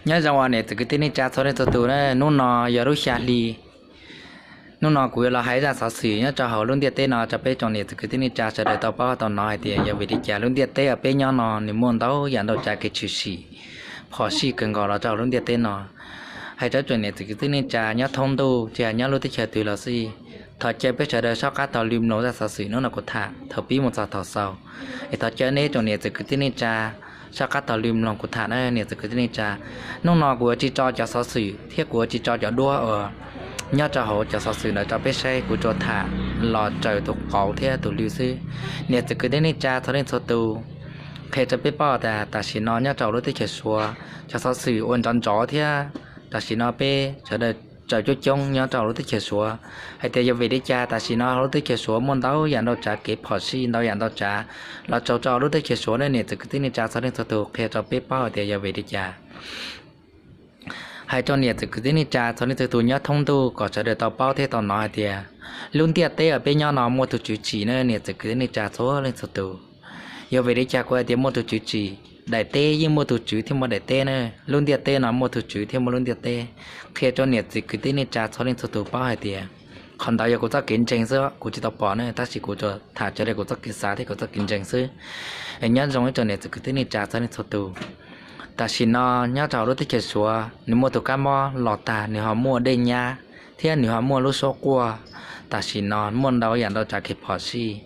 Nyob zoo niam txiv kwv tij neej tsa txhua leej txhua tus na, hnub no yog lub xya hli. Hnub no kuv yuav los hais zaj xov xwm nyob rau hauv lub ntiaj teb no rau peb tsoom niam txiv kwv tij neej tsa sawv daws tau paub tau hnov hais tias yog vim li cas lub ntiaj teb uas peb nyob no nws muaj ntau yam ntau tsav kev tshwm sim phom sij kawg nkaus los rau hauv lub ntiaj teb no. Hais rau tsoom niam txiv kwv tij neej tsa nyob thoob ntuj tsis hais nyob lub teb chaws twg los xij, thov caw peb sawv daws soj qab taug lw mloog zaj xov xwm hnub no kuv tham thaum pib mus txog thaum xaus. Es thov caw nej tsoom niam txiv kwv tij neej tsa soj qab taug lw mloog kuv tham na niam txiv kwv tij neej tsa. Hnub no kuv yuav tsis tso cov xov xwm thiab kuv yuav tsis tso cov duab uas nyob rau hauv cov xov xwm ntawd rau peb saib, kuv tsuas tham los raws tus qauv thiab tus lw xwb. Niam txiv kwv tij neej tsa txhua leej txhua tus, qhia rau peb paub tas tam sim no nyob rau lub teb chaws Suav cov xov xwm ua nrov nrov thiab tam sim no peb sawv daws raws coob coob nyob rau lub teb chaws Suav hais tias yog vim li cas tam sim no lub teb chaws Suav muaj ntau yam ntau tsav kev phom sij ntau yam ntau tsav los tsaug rau lub teb chaws Suav ne niam txiv kwv tij neej tsa txhua leej txhua tus, qhia rau peb paub hais tias yog vim li cas. Hais rau niam txiv kwv tij neej tsa txhua leej txhua tus nyob thoob ntuj kom sawv daws tau paub thiab tau hnov hais tias lub ntiaj teb uas peb nyob no muaj tus tswv tsim ne niam txiv kwv tij neej tsa txhua leej txhua tus. Yog vim li cas kuv hais tias muaj tus tswv tsim? Daim teb yeej muaj tus tswv thiab muaj daim teb ne, lub ntiaj teb no muaj tus tswv thiab muaj lub ntiaj teb. Qhia rau niam txiv kwv tij neej tsa txhua leej txhua tus paub hais tias qhov ntawd yog kuv txoj kev ntseeg xwb, kuv tsis tau pom ne, tab sis kuv tsuas tham raws li kuv txoj kev xav thiab kuv txoj kev ntseeg xwb. Nyob zoo ib tsoom niam txiv kwv tij neej tsa txhua leej txhua tus, tam sim no nyob rau lub teb chaws Suav nws muaj tus kab mob los tag, nws ho muaj dej nyab thiab nws ho muaj lub suab quaj. Tam sim no muaj ntau yam ntau tsav kev phom sij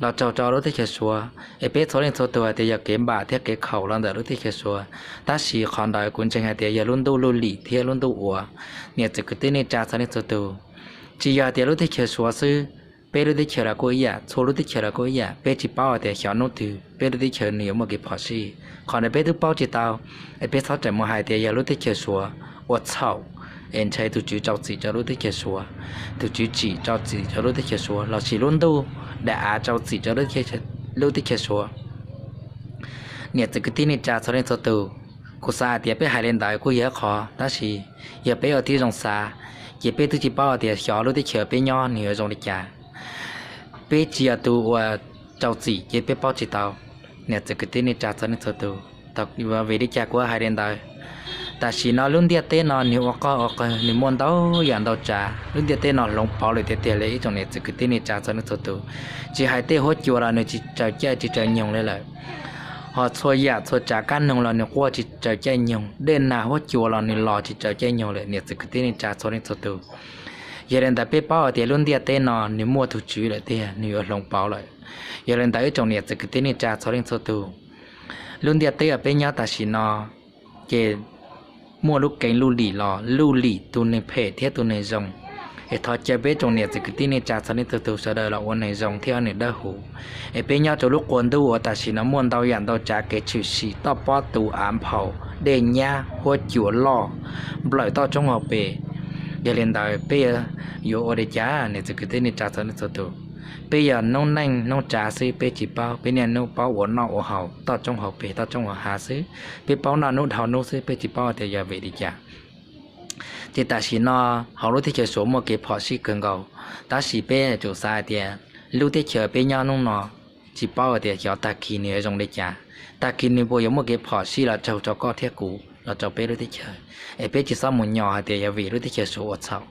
los tsaug rau lub teb chaws Suav, es peb txhua leej txhua tus hais tias yog kev npam thiab kev khaum los ntawm lub teb chaws Suav. Tab sis qhov ntawd kuv ntseeg hais tias yog lub ntuj luj lim thiab lub ntuj uas niam txiv kwv tij neej tsa txhua leej txhua tus, tsis yog hais tias lub teb chaws Suav xwb, peb lub teb chaws los kuj ib yam, txhua lub teb chaws los kuj ib yam, peb tsis paub hais tias xyov hnub twg peb lub teb chaws nws yuav muaj kev phom sij. Qhov ntawd peb twb paub tsis tau, es peb txhob rawm mus hais tias yog lub teb chaws Suav ua txhaum, es ntshai tus tswv rau txim rau lub teb chaws Suav, tus tswv tsim rau txim rau lub teb chaws Suav lossis lub ntuj daim av rau txim rau lub teb chaws Suav. Niam txiv kwv tij neej tsa txhua leej txhua tus, kuv xav hais tias peb hais li ntawd kuj yog ib qhov, tab sis yog peb ua tib zoo xav, ces peb twb tsis paub tias xyov lub teb chaws peb nyob nws yuav zoo li cas. Peb tsis yog tus uas rau txim ces peb paub tsis tau. Niam txiv kwv tij neej tsa txhua leej txhua tus, vim li cas kuv hais li ntawd? Tam sim no lub ntiaj teb no nws ua qoj ua qawg, nws muaj ntau yam ntau tsav, lub ntiaj teb no hloov pauv lawm tiag tiag li ib tsoom niam txiv kwv tij neej tsa txhua leej txhua tus. Tsis hais tej huab cua los nws tsis tsaws caij tsis tsaws nyoog li lawm, ho txhua yam txhua tsav kab noog los nws quaj tsis tsaws caij nyoog, dej nag huab cua los nws los tsis tsaws caij nyoog lawm niam txiv kwv tij neej tsa txhua leej txhua tus. Yog li ntawd peb paub hais tias lub ntiaj teb no nws muaj tus tswv lawm tiag, nws yuav hloov pauv lawm. Yog li ntawd ib tsoom niam txiv kwv tij neej tsa txhua leej txhua tus, lub ntiaj teb uas peb nyob tam sim no ces muaj lub keeb luj lim los luj lim tus neeg phem thiab tus neeg zoo. Es thov caw peb tsoom niam txiv kwv tij neej tsa txhua leej txhua tus sawv daws los ua neeg zoo thiab ua neeg dawb huv. Es peb nyob rau lub qab ntuj uas tam sim no muaj ntau yam ntau tsav kev tshwm sim, toj pob tus av nphaum, dej nyab, huab cua loj, nplawm toj roob hauv pes. Yog li ntawd peb yuav ua li cas niam txiv kwv tij neej tsa txhua leej txhua tus? Peb yog noob neej noob tsav xwb peb tsis paub, peb niaj hnub paub ua noj ua haus toj roob hauv pes toj roob hauv hav xwb. Peb paub noj hnub dhau hnub xwb peb tsis paub tias yog vim li cas. Ces tam sim no hauv lub teb chaws Suav muaj kev phom sij kawg nkaus, tab sis peb tsum xav hais tias lub teb chaws peb nyob hnub no tsis paub hais tias xyov tag kis nws yuav zoo li cas, tag kis nws puas yuav muaj kev phom sij los tsaug rau koj thiab kuv los rau peb lub teb chaws. Es peb tsis txhob mus nyo hais tias yog vim lub teb chaws Suav ua txhaum.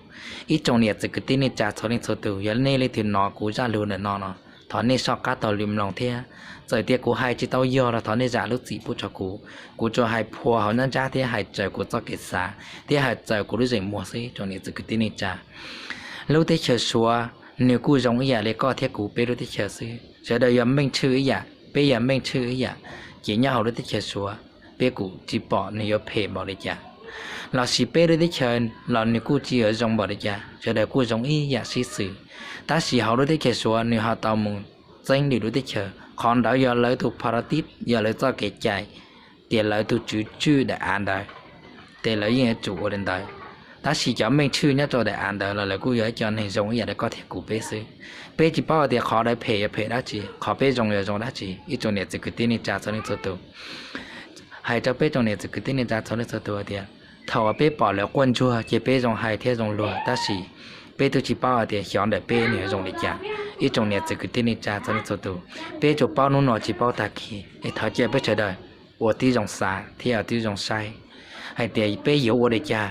Ib tsoom niam txiv kwv tij neej tsa txhua leej txhua tus, yog nej leej twg hnov kuv zaj lus ntawm no no, thov nej soj qab taug lw mloog thiab. Txawm tias kuv hais tsis tau yog los thov nej zam lub txim pub rau kuv. Kuv tsuas hais phua hauv nab ntsab thiab hais raws kuv txoj kev xav thiab hais txawm kuv lub zeem muag xwb tsoom niam txiv kwv tij neej tsa. Lub teb chaws Suav nws kuj zoo ib yam li koj thiab kuv peb lub teb chaws xwb. Sawv daws yog meej tshwj ib yam, peb yog meej tshwj ib yam, ces nyob hauv lub teb chaws Suav peb kuj tsis pom nws yuav phem npaum li cas, lossis peb lub teb chaws los nws kuj tsis yuav zoo npaum li cas, sawv daws kuj zoo ib yam sib xws. Tab sis hauv lub teb chaws Suav nws ho tau mus txeeb lwm lub teb chaws, qhov ntawd yog lawv tus pha ra tib, yog lawv txoj kev cai, tias lawv tus tswv tswj daim av ntawd, ces lawv yeej yuav tsum ua li ntawd. Tab sis cov meej tshwj nyob rau daim av ntawd los lawv kuj yog ib co neeg zoo ib yam li koj thiab kuv peb xwb. Peb tsis paub tias qhov lawv phem yuav phem dab tsi, qhov peb zoo yuav zoo dab tsi, ib tsoom niam txiv kwv tij neej tsa txhua leej txhua tus. Hais rau peb tsoom niam txiv kwv tij neej tsa txhua leej txhua tus tias thaum uas peb pom lawv quaj ntsuag ces peb zoo hais thiab zoo luag, tab sis peb twb tsis paub hais tias xyov ntawm peb nws yuav zoo li cas. Ib tsoom niam txiv kwv tij neej tsa txhua leej txhua tus, peb tsuas paub hnub no tsis paub tag kis, es thov caw peb sawv daws ua tib zoo xav thiab ua tib zoo saib. hais tias peb yuav ua li cas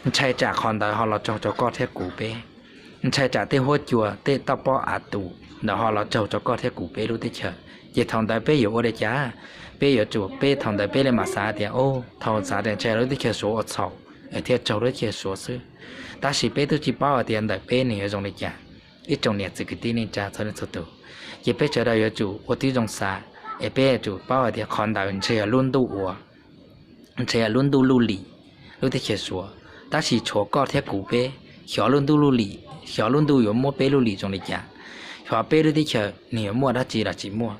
ntshai tsam qhov ntawd ho los raug rau koj thiab kuv peb. Ntshai tsam tej huab cua tej toj pob av tus ntawd ho los raug rau koj thiab kuv peb lub teb chaws. Ces thaum ntawd peb yuav ua li cas? Peb yuav tsum, peb thaum ntawd peb li mam xav tias, o, thaum xav tias ntshai lub teb chaws Suav ua txhaum es thiaj raug lub teb chaws Suav xwb. Tab sis peb twb tsis paub hais tias ntawm peb nws yuav zoo li cas. Ib tsoom niam txiv kwv tij neej tsa txhua leej txhua tus, ces peb sawv daws yuav tsum ua tib zoo xav, es peb yuav tsum paub hais tias qhov ntawd ntshe yog lub ntuj ua, ntshe yog lub ntuj luj lim lub teb chaws Suav. Tab sis tshuav koj thiab kuv peb xyov lub ntuj luj lim, xyov lub ntuj yuav muab peb luj lim zoo li cas, xyov peb lub teb chaws nws yuav muaj dab tsi los tsis muaj.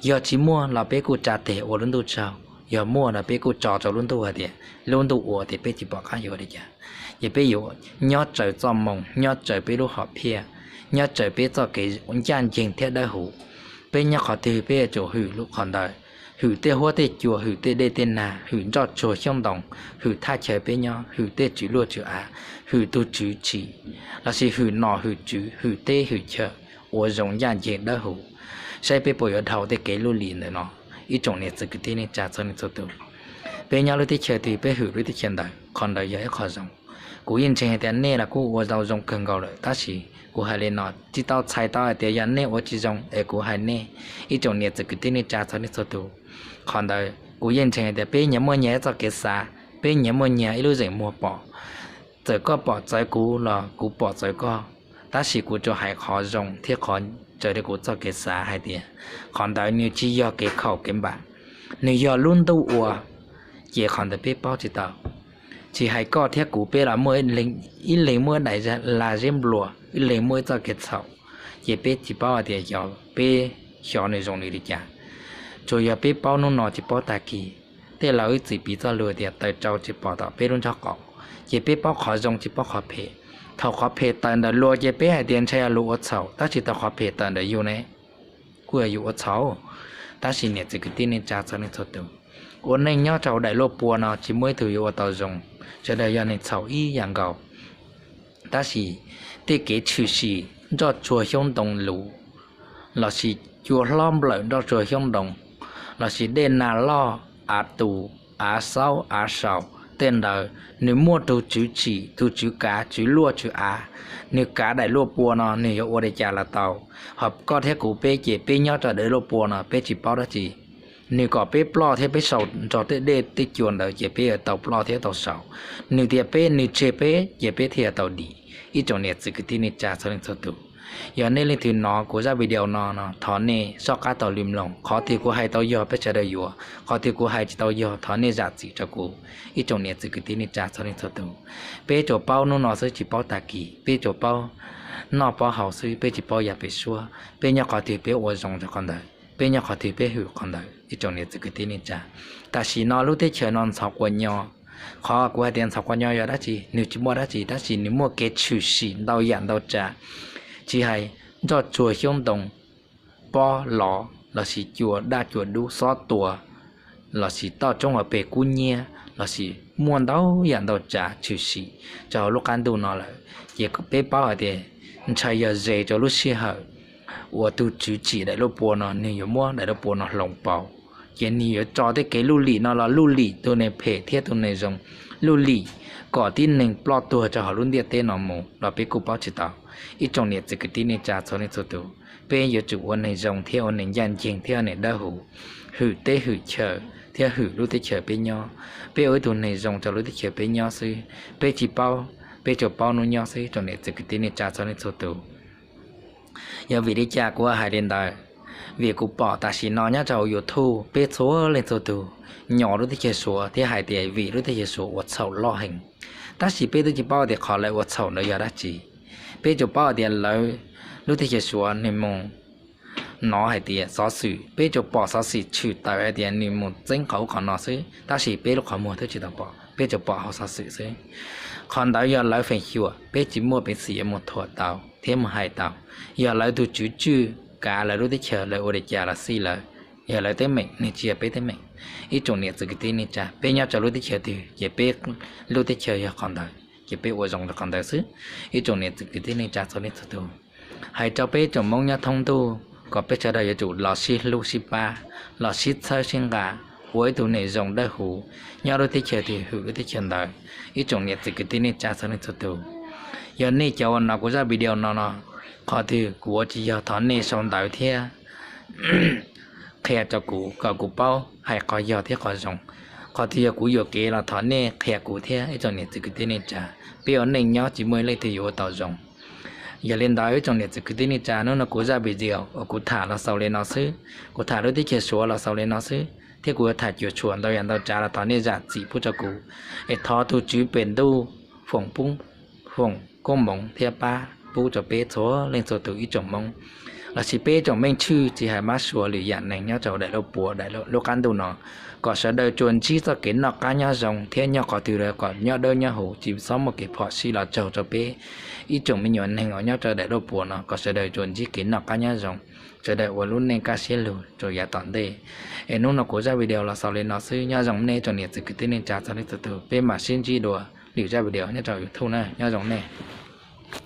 Yog tsis muaj los peb kuj tsa tes ua lub ntuj tsaug, yog muaj los peb kuj tso rau lub ntuj hais tias lub ntuj ua tias peb tsis pom qab yuav li cas. Ces peb yuav nyob raws txoj moo, nyob raws peb lub hom phiaj, nyob raws peb txoj kev ncaj ncees thiab dawb huv. Peb nyob qhov twg peb yuav tsum hwm lub qhov ntawd, hwm tej huab tej cua, hwm tej dej tej nag, hwm nroj tsuag xyoob ntoo, hwm thaj chaw peb nyob, hwm tej tswv luaj tswv av, hwm tus tswv tsim, lossis hwm nom hwm tswv, hwm teb hwm chaw ua zoo ncaj ncees dawb huv, saib peb puas yuav dhau tej kev luj lim ntawm no. Ib tsoom niam txiv kwv tij neej tsa txhua leej txhua tus, peb nyob lub teb chaws twg peb hwm lub teb chaws ntawd, qhov ntawd yog ib qho zoo. Kuv yeej ntseeg tias nej los kuj ua tau zoo kawg nkaus lawm, tab sis kuv hais li no tsis tau txhais tau hais tias yog nej ua tsis zoo es kuv hais nej. Ib tsoom niam txiv kwv tij neej tsa txhua leej txhua tus, qhov ntawd kuv yeej ntseeg tias peb nyias muaj nyias ib txoj kev xav, peb nyias muaj nyias ib lub zeem muag pom. Txawm koj pom txawv kuv los kuv pom txawv koj, tab sis kuv tsuas hais qhov zoo thiab qhov raws li kuv txoj kev xav hais tias qhov ntawd nws tsis yog kev khaum kev npam, nws yog lub ntuj ua, ces qhov ntawd peb paub tsis tau. Tsis hais koj thiab kuv peb los muaj ib leeg muaj daim lag zeb nplua, ib leeg muaj ib txoj kev txhaum, ces peb tsis paub hais tias xyov peb, xyov nws zoo li li cas. Tsuas yog peb paub hnub no tsis paub tag kis. Tej laus ib txwm piv txoj lus tias taws rau tsis pom tom peb lub nraub qaum, ces peb paub qhov zoo tsis paub qhov phem. Thaum qhov phem tawm ntawm luag ces peb hais tias ntshai yog luag ua txhaum, tab sis thaum qhov phem tawm ntawm yus ne, kuj yog yus ua txhaum. Tab sis niam txiv kwv tij neej tsa txhua leej txhua tus, ua neej nyob rau daim luaj pua no tsis muaj ib tug yuav ua tau zoo, sawv daws yog neeg txhaum ib yam nkaus. Tab sis tej kev tshwm sim nroj tsuag xyoob ntoo luv, lossis cua hlob nplawm nroj tsuag xyoob ntoo, lossis dej nag loj, av tus, av xaub, av saum, tej ntawd nws muaj tus tswv tsim, tus tswv kav, tswv luaj tswv av, nws kav daim luaj pua no nws yuav ua li cas los tau. Ho koj thiab kuv peb ces peb nyob rau daim luaj pua no peb tsis paub dab tsi. Nws kom peb ploj thiab peb saum nrog tej dej tej cua ntawd ces peb yuav tau ploj thiab tau saum. Nws tias peb, nws tseg peb ces peb thiaj yuav tau dim. Ib tsoom niam txiv kwv tij neej tsa txhua leej txhua tus, yog nej leej twg hnov kuv zaj video no no thov nej soj qab taug lw mloog. Qhov twg kuv hais tau yog peb sawv daws yuav, qhov twg kuv hais tsis tau yog thov nej zam txim rau kuv. Ib tsoom niam txiv kwv tij neej tsa txhua leej txhua tus, peb tsuas paub hnub no xwb tsis paub tag kis, peb tsuas paub noj paub haus xwb peb tsis paub yav pem suab. Peb nyob qhov twg peb ua zoo rau qhov ntawd, peb nyob qhov twg peb hwm qhov ntawd. Ib tsoom niam txiv kwv tij neej tsa, tam sim no lub teb chaws no ntxhov quas nyo. Qhov kuv hais tias ntxhov quas nyo yog dab tsi? Nws tsis muaj dab tsi tab sis nws muaj kev tshwm sim ntau yam ntau tsav, tsis hais nroj tsuag xyoob ntoo, pob lov lossis cua daj cua dub xob tua, lossis toj roob hauv pes kub nyiab, lossis muaj ntau yam ntau tsav tshwm sim rau hauv lub qab ntuj no lawm. Ces peb paub hais tias ntshai yog ze rau lub sij hawm uas tus tswv tsim daim luaj pua no nws yuav muab daim luaj pua no hloov pauv, ces nws yuav tso tej kev luj lim no los luj lim tus neeg phem thiab tus neeg zoo, luj lim kom tib neeg ploj tuag rau hauv lub ntiaj teb no mus los peb kuj paub tsis tau. Ib tsoom niam txiv kwv tij neej tsa txhua leej txhua tus, peb yuav tsum ua neeg zoo thiab ua neeg ncaj ncees thiab ua neeg dawb huv, hwm teb hwm chaw thiab hwm lub teb chaws peb nyob. Peb ua ib tug neeg zoo rau lub teb chaws peb nyob xwb. Peb tsis paub, peb tsuas paub hnub nyob xwb. Ib tsoom niam txiv kwv tij neej tsa txhua leej txhua tus, yog vim li cas kuv hais li ntawd? Vim kuv pom tam sim no nyob rau YouTube peb txhua leej txhua tus nyob lub teb chaws Suav thiab hais tias vim lub teb chaws Suav ua txhaum loj heev, tab sis peb twb tsis paub tias qhov lawv ua txhaum ntawd yog dab tsi. Peb tsuas paub hais tias lawv, lub teb chaws Suav nws mus hnov hais tias xov xwm, peb tsuas pom xov xwm tshwm tawm hais tias nws mus txeeb qhov ub qhov no xwb, tab sis peb lub qhov muag twb tsis tau pom, peb tsuas pom hauv xov xwm xwb. Qhov ntawd yog lawv feem xyuam, peb tsis muaj peev xwm yuav mus thuam tau thiab mus hais tau. Yog lawv tus tswv tswj kav lawv lub teb chaws lawv ua li cas los xij lawv, yog lawv teeb meem nws tsis yog peb teeb meem. Ib tsoom niam txiv kwv tij neej tsa, peb nyob rau lub teb chaws twg ces peb lub teb chaws yog qhov ntawd ces peb ua zoo rau qhov ntawd xwb. Ib tsoom niam txiv kwv tij neej tsa txhua leej txhua tus, hais rau peb tsoom Hmoob nyob thoob ntuj kom peb sawv daws yuav tsum los sib hlub sib pab, los sib txhawb sib nqa, ua ib tug neeg zoo dawb huv nyob lub teb chaws twg hwm lub teb chaws ntawd. Ib tsoom niam txiv kwv tij neej tsa txhua leej txhua tus, yog nej cov uas hnov kuv zaj video no no, qhov twg kuv ua tsis yog thov nej sau ntawv thiab qhia rau kuv kom kuv paub hais qhov yog thiab qhov zoo. Qhov twg yog kuv yuam kev los thov nej qhia kuv thiab ib tsoom niam txiv kwv tij neej tsa. Peb ua neej nyob tsis muaj ib leej twg yuav ua tau zoo. Yog li ntawd ib tsoom niam txiv kwv tij neej tsa, hnub no kuv zaj video uas kuv tham los xaus li no xwb. Kuv tham lub teb chaws Suav los xaus li no xwb, thiab kuv yuav tham cuam tshuam ntau yam ntau tsav los thov nej zam txim pub rau kuv. Es thov tus Tswv pem ntuj foom pub, foom koob hmoov thiab pab pub rau peb txhua leej txhua tus ib tsoom Hmoob, lossis peb ib tsoom meej tshwj tsis hais mab sua lwm yam neeg nyob rau daim lub puav daim lub qab ntuj no, kom sawv daws tsuas ntsib txoj kev noj qab nyob zoo thiab nyob qhov twg los kom nyob dawb nyob huv, tsis txhob muaj kev phom sij los raug rau peb ib tsoom me nyuam neeg uas nyob rau daim lub puav no. Kom sawv daws tsuas ntsib kev noj qab nyob zoo, sawv daws ua lub neej kaj siab lug rau yav tom ntej. Es hnub no kuv zaj video los xaus li no xwb. Nyob zoo nej tsoom niam txiv kwv tij neej tsa txhua leej txhua tus, peb mam sib ntsib dua lwm zaj video nyob rau YouTube na. Nyob zoo nej.